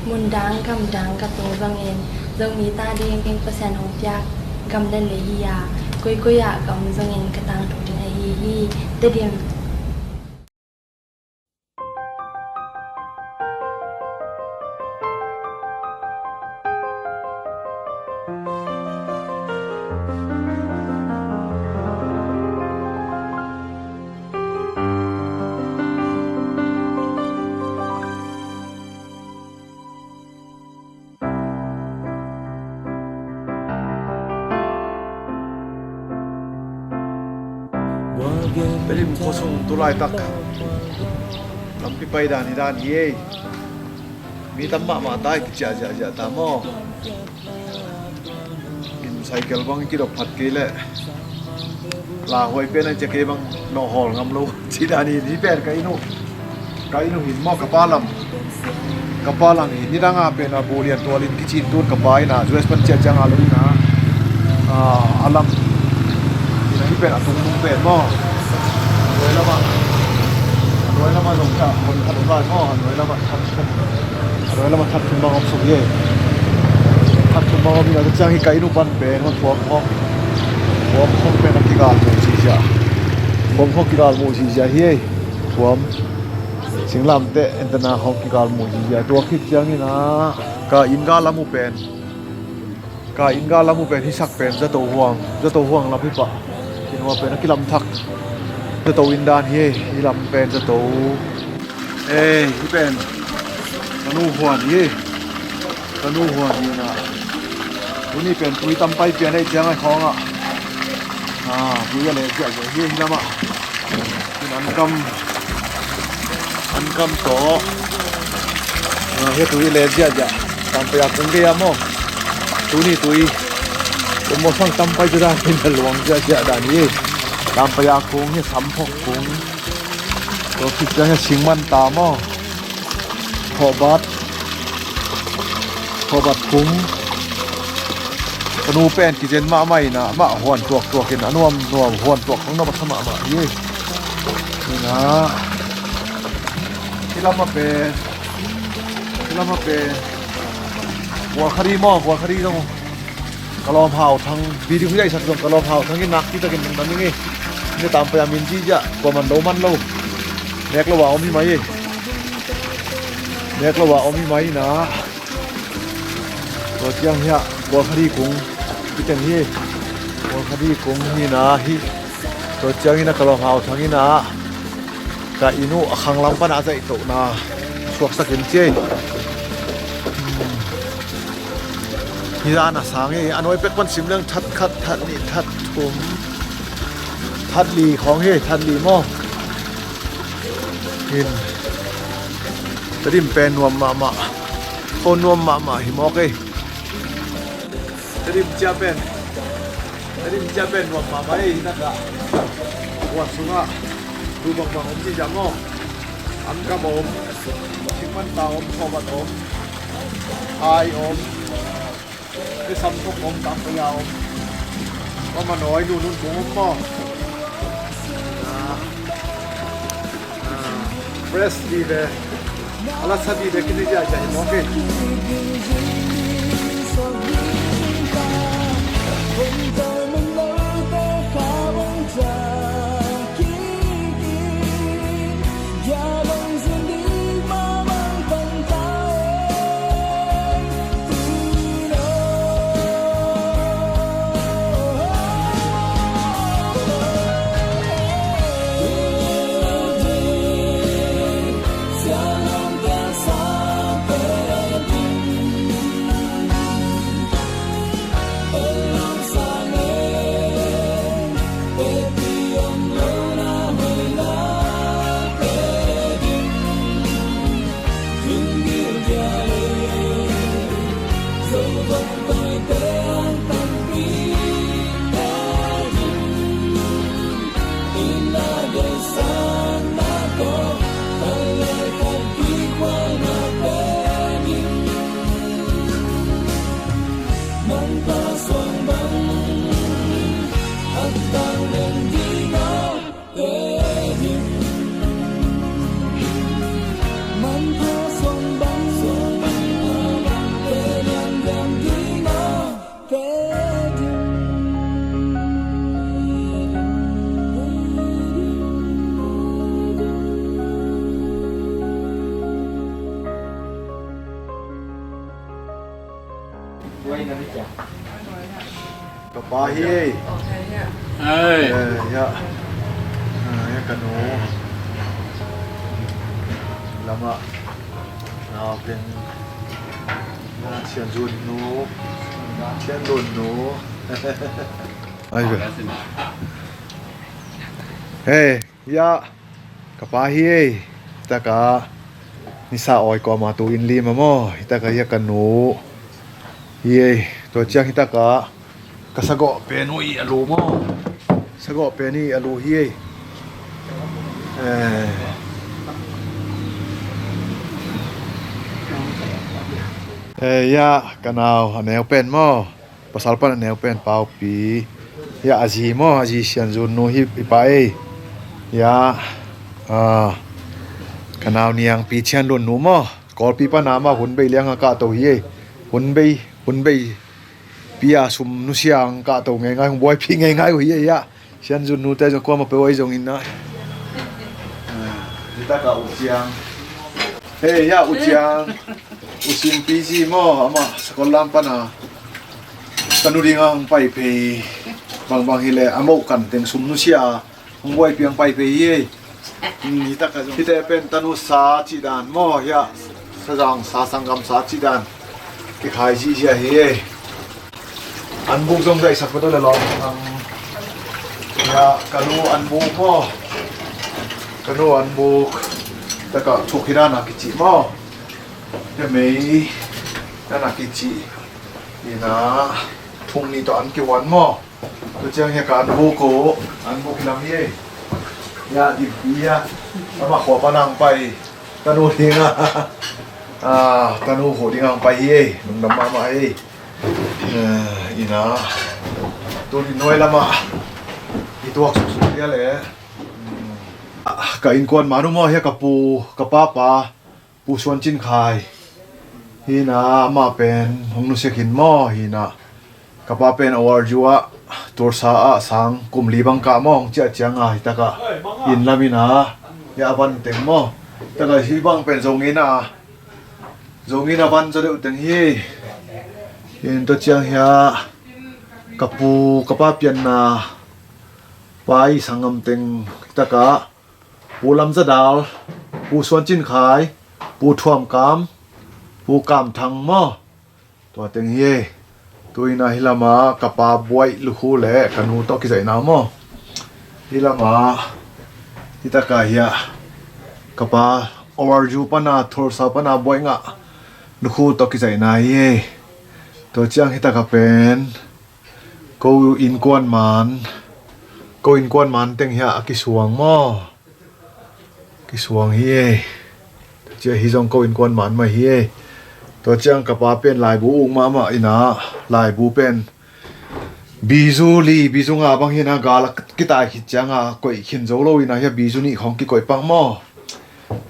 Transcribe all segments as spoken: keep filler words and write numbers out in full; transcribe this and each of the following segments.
Mundang gamdang ka tung zongin Zomi ta dingin Pasian hong piak gam le lei hi a, koikoi ah ka om zongin ka tangthu ding ahi hi. Tedim. Tedim khuasung tu laitak lampi pai dan hi dan hi ei. Mi tam mahmah ta, i kiciah ziahziah ta maw? In cycle bang kidop phat kei leh lauhuai pen a cia kei bang nawh hawl ngam lo. Ci dan in hi pen ka inn uh. Ka inn uh hin maw, ka pa lam. Ka pa lam hin nidang a pen a bulian tual in kicin tun ka pa in a U S pan ciah ciang a lo in a, a lam in a hi pen a tung tung pen maw. A nuai lam a, a nuai lam a zong ka hon khat om lai maw, a nuai lam a khat. A nuai lam a that thum bang om suk hi. That thum bang om in a, tua ciang hi ka inn uh pan pen hong thuam hong, thuam hong pen a kigal mu zihziah. Thuam hong kigal mu zihziah hi ei. Thuam singlamteh entana hong kigal mu zihziah. Tua khit ciangin a ka inn gal lam uh pen Ka inn gal lam uh pen hi sak pen zato huang, zato huang lam hi pah. Inn huang pen a kilam thak. Zato inn dan hi, hi lam pen zato. Eh, hi pen ka nu huan hi. Ka nu huan hi na. Tuni pen tui tam pai pian ei ciang ai khawng ah. Ah, tui a le ciah hi, hi lam ah. An kam, an kam tawh. Ah, hi tui le ziahziah. Tampaya kung gei a maw. Tuni tui. Kum maw sang tam pai ziah dan, kin luang ziahziah dan hi. Tampaya kung hi, samphok kung. Tua khit ciang hi singmanta maw. Khawhbat. Khawhbat kung. Ka nu pen kizen mahmah in a, mah huan tuaktuak in a nuamnuam huan tuak khong nuam a tha mahmah hi. Hi na. Hi lam a pen, hi lam a pen. Gualkhari maw, gualkhari zong. Ka lawm Hau Thang, video hi daisak zong ka lawm Hau Thang in nakpi takin lungdam ing ei. Ni tampaya min ziahziah, kua man lo man lo. Nek lo a om hi mai ei. Nek lo a om hi mai na. Tua ciang hiah gualkhari kung hi ten hi. Gualkhari kung hi na hi. Tua ciangin a ka lawm Hau Thang in a ka inn uh a khanglam pan a zaihtohna suaksak in ci ei. Hi dan a sang ei. A nuai pek pan sim leng that khat, that nih, that thum, that li khawng hi, that li maw. Hin. Tedim pen nuam mahmah. Kho nuam mahmah hi mawk ei. Tedim cia pen, Tedim cia pen nuam mahmah ei. Hi takah huan sungah tu bangbang om ci ciah maw. An kam om, singmanta om, khawhbat om, ai om. Ni samthok om, tampaya om. Mama nawi nunun kung om maw. Ah, ah, fresh di ve. Ala sa di ve kini ja ja hi maw ke. Ka pa hi ei. Ei. Eh, ya. Ah, ya ka nu. Lama. Nau teng. Ya, Sian Zun nu. Sian Lun nu. Ai ve. Hey. Hiah ka pa hi ei. Hitaka nisa awi kawma tu inn lim a maw. Hitaka hiah ka nu hi ei. Tua ciang hitaka ka sagawh pen uh i a lu maw. Sagawh pen i a lu hi ei. Eh. Eh, hiah ka nau a neu pen maw. Pasal pan a neu pen Paupi. Hiah a zi maw, a zi Sian Zun nu hi, hi pa ei. Hiah, ah, ka nau niang Pi Sian Lun nu maw. Kawlpi pan a mah hun bei liang a kahto hi ei. Hun bei, hun bei. Pi a sum nusia ang kahto ngeingai, hong buaipi ngeingai uh hi ei hiah. Sian Zun nute zong kuamah peuh ahi zongin ah. Hitaka U Ciang. Hei, hiah U Ciang. U Sim P G maw, amah Scotland pana. Ka nu dingah hong pai phei. Bangbang hileh, a moh kan teng sum nusia. Hong buaipi ang pai phei hi ei. Hmm, hitaka zong. Hite pen tanu sa cih dan maw, hiah. Sazang, sa sanggam sa cih dan. Kikhai zihziah hi ei. Anbuk zong zaihsak peuh tawh le lawm ang. Ya, ka nu anbuk maw. Ka nu anbuk. Taka thuk hi dan a kici maw. Ya mei dan a kici. Ina thuk nih tawh an kihuan maw. Tua ciang hiah ka anbuk uh. Anbuk hi lam hi ei. Ya, dim hi ya. Amah khua pan ang pai. Tanu ding a. Ah, tanu khua ding ang pai hi ei. Lungdam mahmah ei. Eh, ina. Tuni nuai lamah i tuak suksuk dia le. Ah, ka innkuan man uh maw, hiah ka pu, ka papa, Pu Suan Cin Khai. Hina, amah pen hong nusia khin maw, hina. Ka pa pen O R U ah, Tulsa ah sang kum li bang kah maw, hong ciah ciang a, hitaka inn lam ina, hiah a van teng maw. Taka hih bang pen zong ina. Zong in a van zaw deuh teng hi. Hin tua ciang hiah ka pu, ka pa pianna pa i sanggam teng taka Pu Lam Za Dal, Pu Suan Cin Khai, Pu Thuam Kam, Pu Kam Thang maw. Tua teng hi. Tu ina hi lama ka pa Buaih Lukhu le ka nu tawh kizaihna maw. Hi lama, hi taka hiah ka pa O R U pana, Tulsa pana Buaih Ngah Lukhu tawh kizaihna hi. Tua ciang hi taka pen ko innkuan man, ko innkuan man teng hiah a kisuang maw. Kisuang hi ei. Tua ciang hi zong ko innkuan man mah hi ei. Tua ciang ka pa pen laibu uk mahmah ina, laibu pen bizu li, bizu nga bang hina, gal a kitai khit cianga koih khin zo lo ina, hiah bizu nih khawng kikoih pah maw.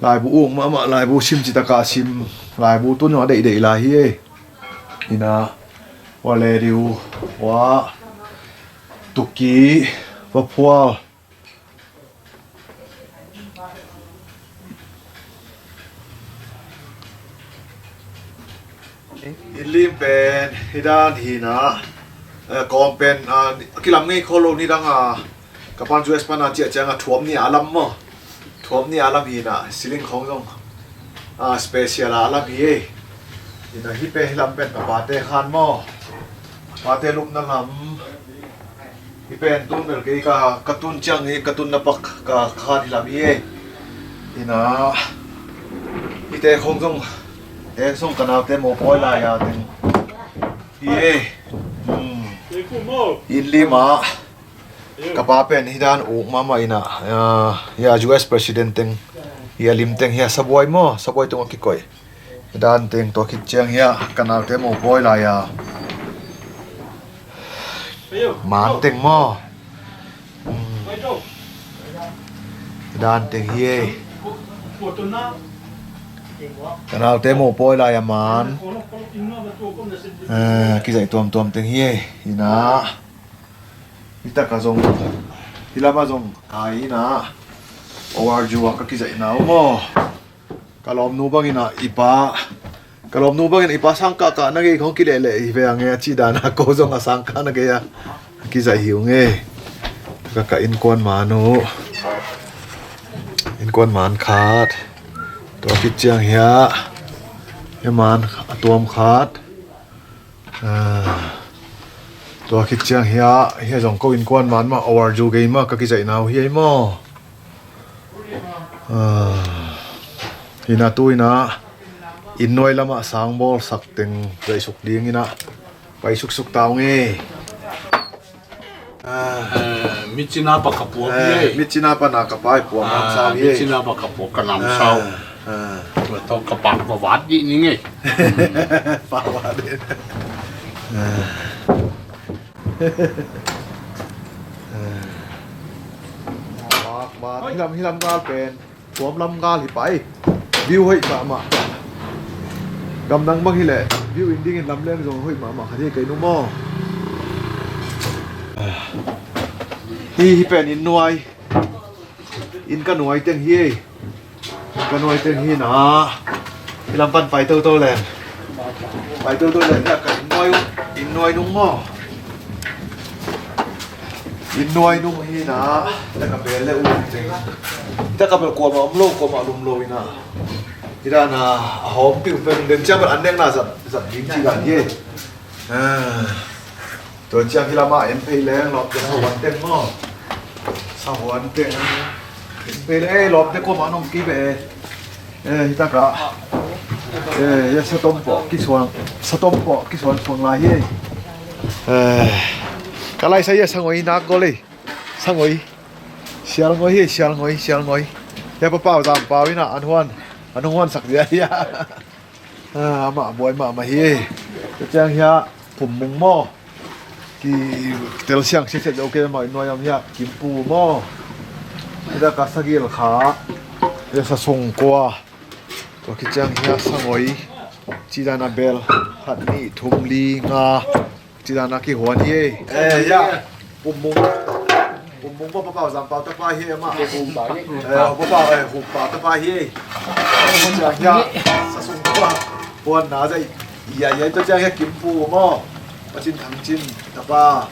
Laibu uk mahmah, laibu sim citaka sim, laibu tun a deihdeih lai hi ei. Ina, wa le diu, wa tuki, wa phual. Inn lim pen hi dan hina, eh, kawm pen, ah, kilam ngei khol lo ni danga, ka pan U S pana ciah cianga thuam ni a lam maw. Thuam ni a lam hina, siling khong zong, ah, special a lam hi ei. Hina hi pen hi lam pen ka pate khan maw. Pate lupna lam. Hi pen tun bel kei ka, ka tun ciang hi, ka tunna pak ka khan hi lam hi ei. Hina, hite khong zong, te zong ka naute mopawi lai a teng hi ei. Hmm. Inn lim ah ka pa pen hi dan uk mahmah ina, ah, hiah U S president teng, hiah lim teng hiah sabuai maw, sabuai tungah kikoih. Hi dan teng tua khit ciang hiah ka naute mopawi lai a. Man teng maw. Hmm. Hi dan teng hi ei. Ka naute mopawi lai a man. Eh, kizaih tuamtuam teng hi ei. Hina. Hi taka zong. Hi lama zong. Ka hina. O R U a ka kizaihna uh maw. Ka lawmnu bangin ah i pa Ka lawmnu bangin i pa sangkah kah na gei khong kilehleh hi ve a nge a cih dana ko zong a sangkah na gei a kizaih hi uh nge. Ka, ka innkuan man uh. Innkuan man khat. Tua khit ciang hiah hia man a tuam khat. Ah, tua khit ciang hiah hia zong ko innkuan man mah over zu gei mah ka kizaihna uh hiai maw? Ah, hina tu hina inn nuai lamah sang bawl sak teng zaihsuk ding ina pai suksuk ta uh nge. Ah. Eh, mitcina pa ka puak hi ei. Mitcina pa na ka pai puak namsau hi ei. Mitcina pa ka puak ka namsau. Ah, ah. Tua tawh ka pak va vat dih ni ngei. Pak vat dih. Ah. Ah. Pak vat hilam, hilam gal pen. Tuam lam gal hi pai. View hoih mahmah. Gamdang bang hileh view in dingin lamleng zong hoih mahmah khat hi kei nu maw? Hi, hi pen inn nuai. Inn ka nuai teng hi. Inn ka nuai teng hi na. Hi lam pan pai toto leng. Pai toto leng ka inn nuai, inn nuai nung maw? Inn nuai nung hi na, taka bel le um teng. Taka bel kuamah om lo, kuamah lum lo hi na. Hi dana a hawm piu pen den ciang bel an nekna zat, zat ding ci dan hi. Ah. Tua ciang hi lama en phei leng lawmte sahuan teng maw? Sahuan teng. En phei leng, eh, lawmte kuamah nong kei beh. Eh, hi taka. Eh, ya satom pawh kisuang, satom pawh kisuang suang lai hi. Eh, ka laisa ya sangoi nak gol ei. Sangoi. Sialngoi hi, sialngoi, sialngoi. Ya pa pau zam pau ina an huan. An huan sak dia ya. Ah, amah buai mahmah hi. Tua ciang hiah Pum Mung maw? Ki tel siang siasia zo kei amah inn nuai om hiah Kim Pu maw? Hi taka sagil kha. Hiah sasung kua. Tua khit ciang hiah sangoi. Ci dana bel khat nih thum li nga. Ci dana kihuan hi ei. Eh, ya. Pum Mung. Pum Mung pa pau zam pau tapa hi ei amah. Pum Mung pa ni. Eh, pau, eh, Hum Pa tapa hi ei. Ci dana hiah sasung pa huan na zai. Ya, ya, tua ciang hiah Kim Pu maw. Pa Cin Thang Cin tapa.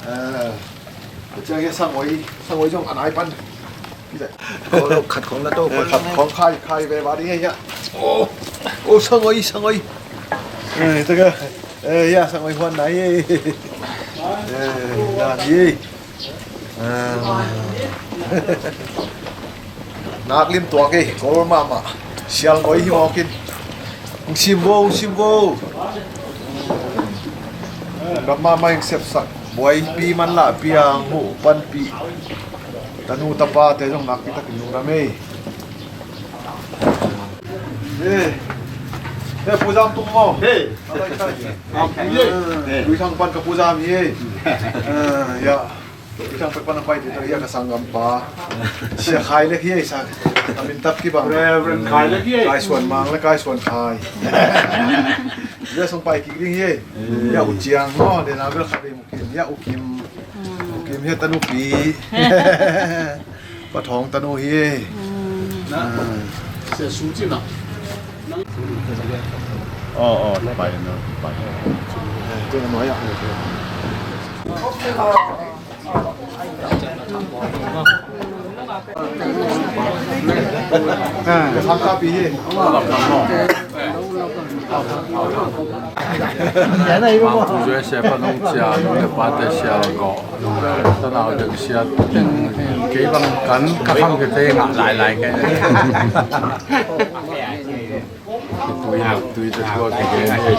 Eh, tua ciang hiah sangoi, sangoi zong a nai pan. Khat khong la to, eh, khat khong khai, khai ve va ding hia. Oh, oh, sangoi, sangoi. Eh, taka, eh, ya, sangoi huan nai. Eh, ya, ni. Eh. Nak lim tuak ei, kol mahmah. Sialngoi hi mawk in. Hong sim vo, hong sim vo. Ram mahmah hong sepsak. Buaipi man lah piang huh panpih. Tanu tapate zong nakpi takin lungdam ei. Eh, eh, Pu Zam tung maw? Hei. Alai kai. Ah, Pu ye. Eh. Pu Zam pan ka Pu Zam hi ei. Eh, ya. Pu Zam pan a pai ti ta ya ka sanggampa. Sia Khai Lek hi ei sa. Ka min tap kibang. Reverend Khai Lek hi ei. Kai Suan Mang le Kai Suan Khai. Ya song pai kik ding hi ei. Ya U Ciang maw, de na bel khat ei. Kim, ya U Kim. U Kim hi a tanu pi. Pa Thawng tanu hi. Na, sia su ci na. Oh, oh, pai na, pai. Eh, tu na mai ah. Ka sam ka pi hi. Pu Zui sia pa nong cia, nong le pate sia ko. Tanau deuh sia teng kei bang kan ka kham kei te ngah lailai kei. Tui nak tui te tua kei kei.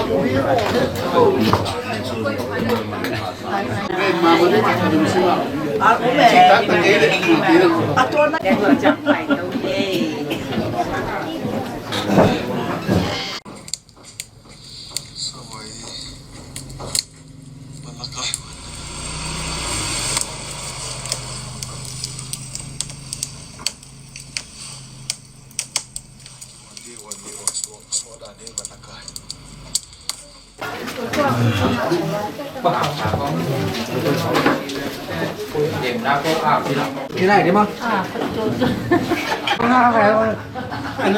Cái này đi mà. Ka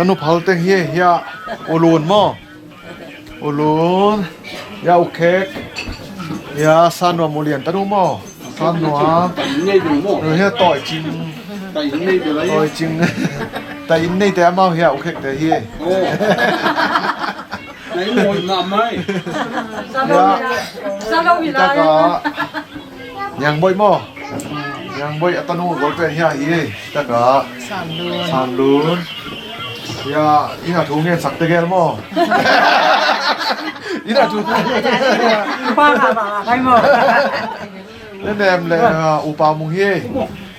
nu phal teng hi, hiah U Lun maw? U Lun, hiah U Khek, hiah San Nuam, U Lian tanu maw? San Nuam, hiah Tawi Cing, Tawi Cing, Tawi Cing neite amau hiah U Khekte hi. Hiah, taka Niang Boih maw? Niang Boih a tanu golpe hiah hi. Taka San Lun. Hiah, inn a thu ngen sak tegel maw? Inn a thu. Upa ka ba kai maw? Ne nem le, ah, Upa Mung hi.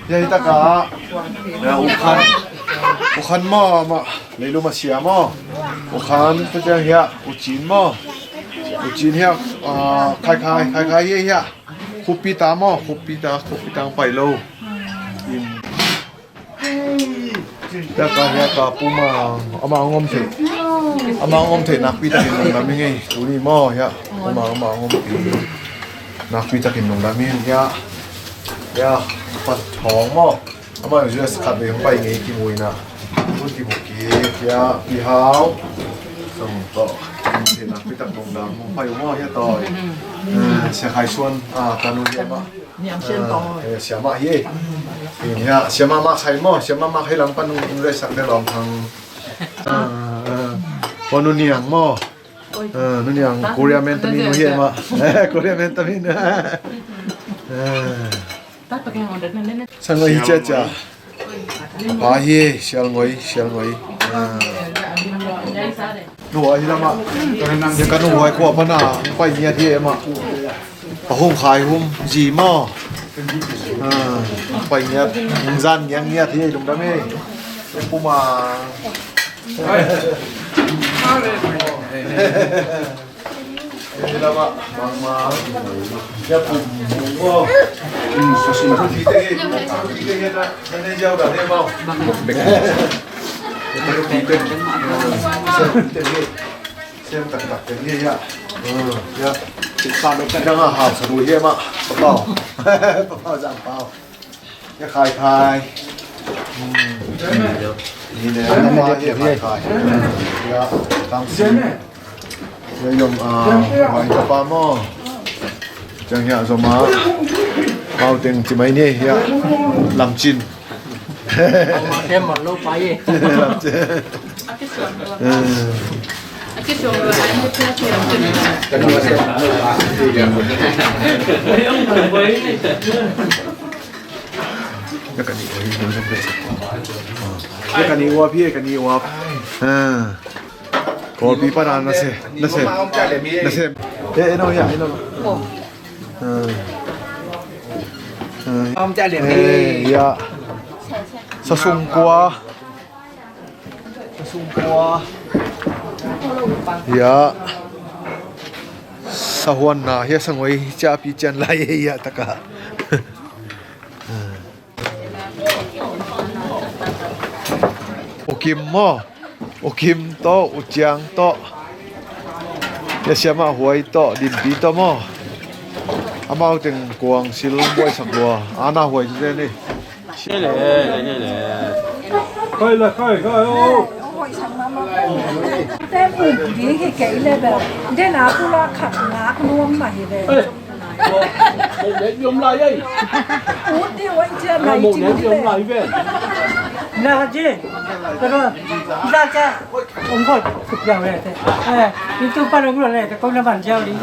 Hiah hi taka, ah, U Khan. U Khan maw, amah Leilum a sia maw? U Khan, tua ciang hiah U Cin maw? U Cin hiah, ah, Khai Khai, Khai Khai hiah, hiah. Khuppita maw? Khuppita, Khuppita pai lo. Taka hiah ka Pu Mang, amah hong om thei. Amah hong om thei nakpi takin lungdam ing ei. Tuni maw hiah. Pu Mang, amah hong om thei. Nakpi takin lungdam ing hiah. Hiah, Pat Thawng maw? Amah U S khat vei hong pai ngei kimu ina. Tun kimu kik hiah, Pi Hau. Song tawh. Nakpi tak lungdam. Hong pai uh maw hiah tawh. Eh, Sia Khai Suan, ah, tanu hiah mah. Niam Sian Tawng. Eh, siamah hi. Hiah, siamah Mak Sai maw, siamah Mak Sai lam pan nung in resak de lawm thang. Ah, ah. Pua Nu Niang maw. Ah, Nu Niang, Korea men tamin hi mah. Eh, Korea men tamin. Ah. Sang hi cia cia. Pa hi, Sial Ngoi, Sial Ngoi. Ah. Nu a hi lamah. Ka nu huai khua pana, pai ngiat hi mah. Pahung khai hum zi maw? Ah, pai ngiat, hung zan ngiat ngiat hi lungdam hi. Puma. Hi lamah, mangmang. Ya pum, pum maw? Hmm, sasin tu kita hi, kita hi na, na ne jau da ne maw? Kita hi. Siam taktak teng hi, ya. Ya. Dang a hau sa lu hi mah. Papau. Papau zang pau. Ya khai khai. Ni ne, ni ne, khai khai. Ya, tam si. Ya yom a, mai ta pa mo. Ciang ya zom a. Mau teng ci mai ni, ya. Lam cin. Lam cin. Ya ka ni uap hi, ka ni uap. Kawlpi pana na se, na se, na se. Eh, eh, no, ya, eh, no. Eh, ya. Sasung kua. Sasung kua. Ya. Sahuan na, ya sangoi, ciapi cian lai, ya taka. U Kim maw? U Kim tawh, U Ciang tawh. Ya siamah huai tawh, Limpi tawh maw? Amau teng kuang sil buaisak lua. Ana huai tu te ni. Khai la, khai, khai, oh. Tem um ding hi kei le bel. Den a kula khat ngak nuam mah hi ve. Mawh ne yom lai ei. Ut dih ua i cian lai i cing dih ve. Na ha ji. Ka ro. Za ca. Om ko. Kut yang ve te. Eh, itu pa lo lo le te ko na ban jao ding.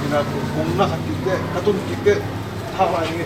Ina kung na khat kik te, ka tun kik te. Tha lai ni.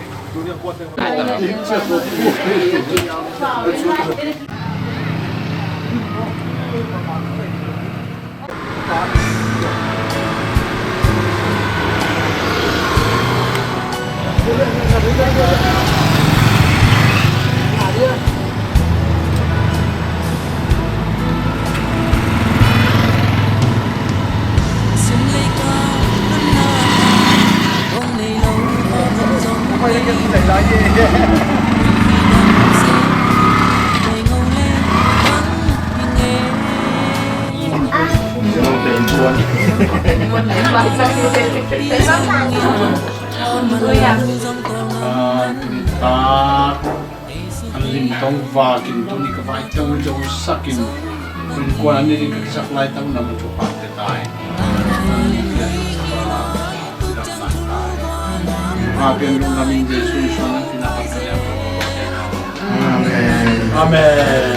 An lim tong vakin tuni ka vai tong zo sakin, innkuan an nih ding ka kisak lai tang na mun thupha pia ta in. Thupha pia in, lungdam in, Jesu in suan in, pina pan ka liang. Amen. Amen.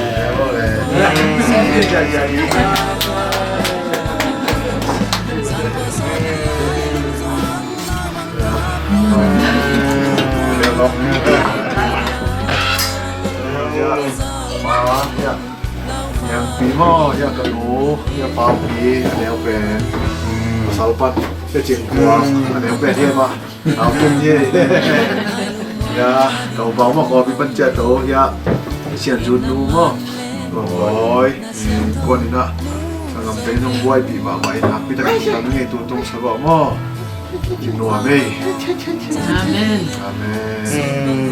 Niangpi maw, ya ka nu, ya Paupi, a neu pen. Pasal pan, ya Cing Kuang, a neu pen, ya ma. Au pen, ya. Ya, ka upau maw, ka pi pan cia to, ya. Sian Zun nu maw. Oi, kuan ina. Ka ngam pen nong buai pi ma ma ina, pi ta ka nge tu tong sa ba maw. Nuam ei. Amen. Amen.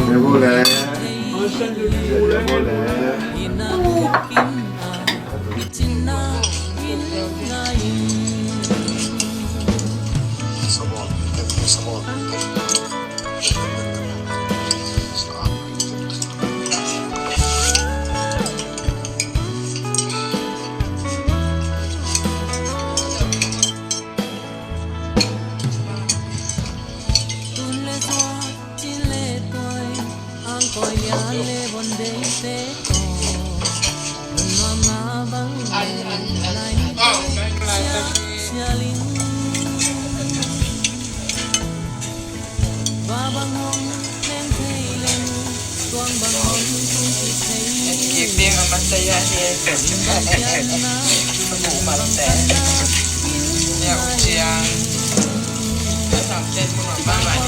Bia bo le. Bia bo le. Kik ding a masa ya hi. Ka bu malte. Ya u ciang. Ka sam ten mun wa ba mai.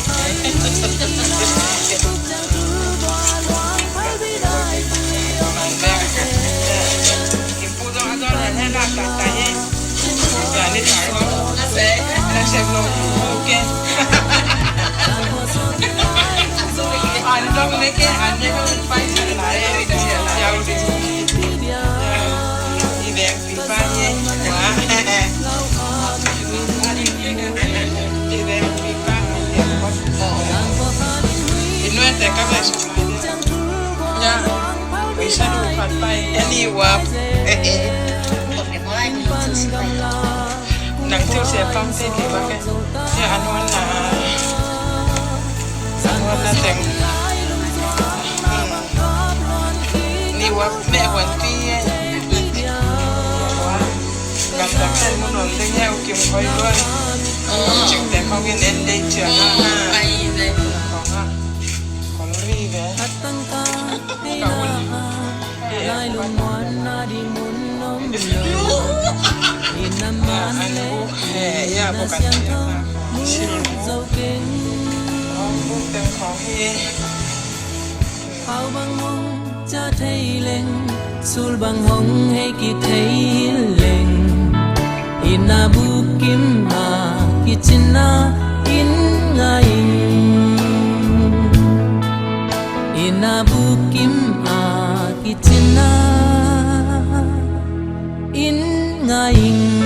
Nang tiu sia pam te ni ba ke. Ya, anu na. Anu na teng. Ni wa me wan ti ye. Gam tak sen mun on teng ya u kim koi luan. Cik te kong in en dei cia na. Kong a. Kong ri ve. Ka un. Ina bukim a kicina in ngai. Ina bukim a kicina in ngai.